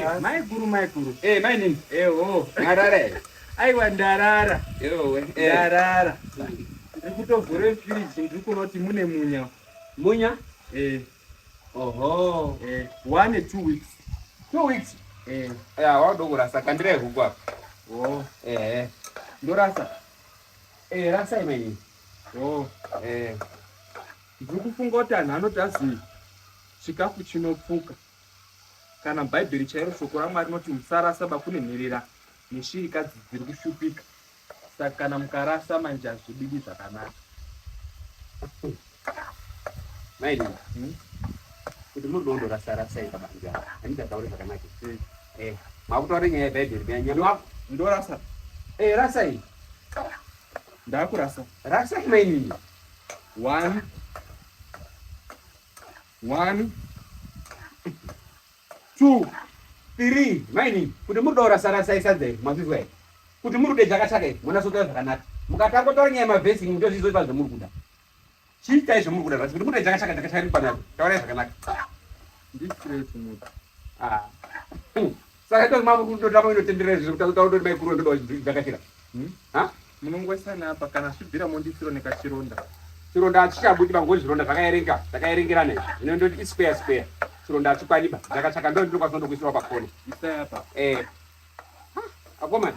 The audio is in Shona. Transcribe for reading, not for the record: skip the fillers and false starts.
Eh, maiguru maiguru. Eh, mainini. Eho. Marara here? Aiwa ndarara. Ewe. Eh. Ndarara. Ndiri kutovhura firiji ndiri kuona kuti mune munya. Munya? Eh. Oho. Eh, 1 2 weeks. 2 weeks. Eh. Ya, wakuda kurasa kandirai huku apa. Oh. Eh. Ndorasa. Eh, rasai mainini. Oh. Eh. Ndiri kufunga kuti anhu anoti azi chikafu chinopfuka. Kana Bhaibheri chairo shoko raMwari rinoti musarasa ba kune nherera neshirikadzi dziri kushupika. Saka kana mukarasa manje hazvibidi zvakanaka. Mainini. Hmm? Kuti muri dondo rasa rasai pabanze apa. Handingatauri zvakanaka. Eh. Eh, makutaura nyaya yeBhaibheri kuya nyama. Ndorasa. Eh, rasai. Ndakurasa. Rasai mainini. 1 1 2 3 mainini. Kuti muri dondo rasa rasai sadza iri mazvizwa here? Kuti muri kude chakachaka iri munasotaura zvakanaka. Mukatangotaura nyaya yemavhesi ndozvizoita zvamuri kuda. Chiitai zvamuri kuda zvasi kuti muri kude chakachaka chakachaka iri panapa. Taurai zvakanaka. Ndistraight muti. Ah. Saka ito mamuri kundotama inotenderera izvi zvekuti taura kuti maikuru ndoda kudzakachira. Hmm? Ha? Munongoisana apa kana zvibvira mondisiro nekachironda. Chironda hachichabudi bangoni zvironda zvakaerenga zvakaerengerana izvi. Zvino ndoti isquare square. Chironda hachikwaniba. Dzakachaka ndo ndinokwanisa ndokuisirwa pakona. Isai apa. Eh. Ha, akomana.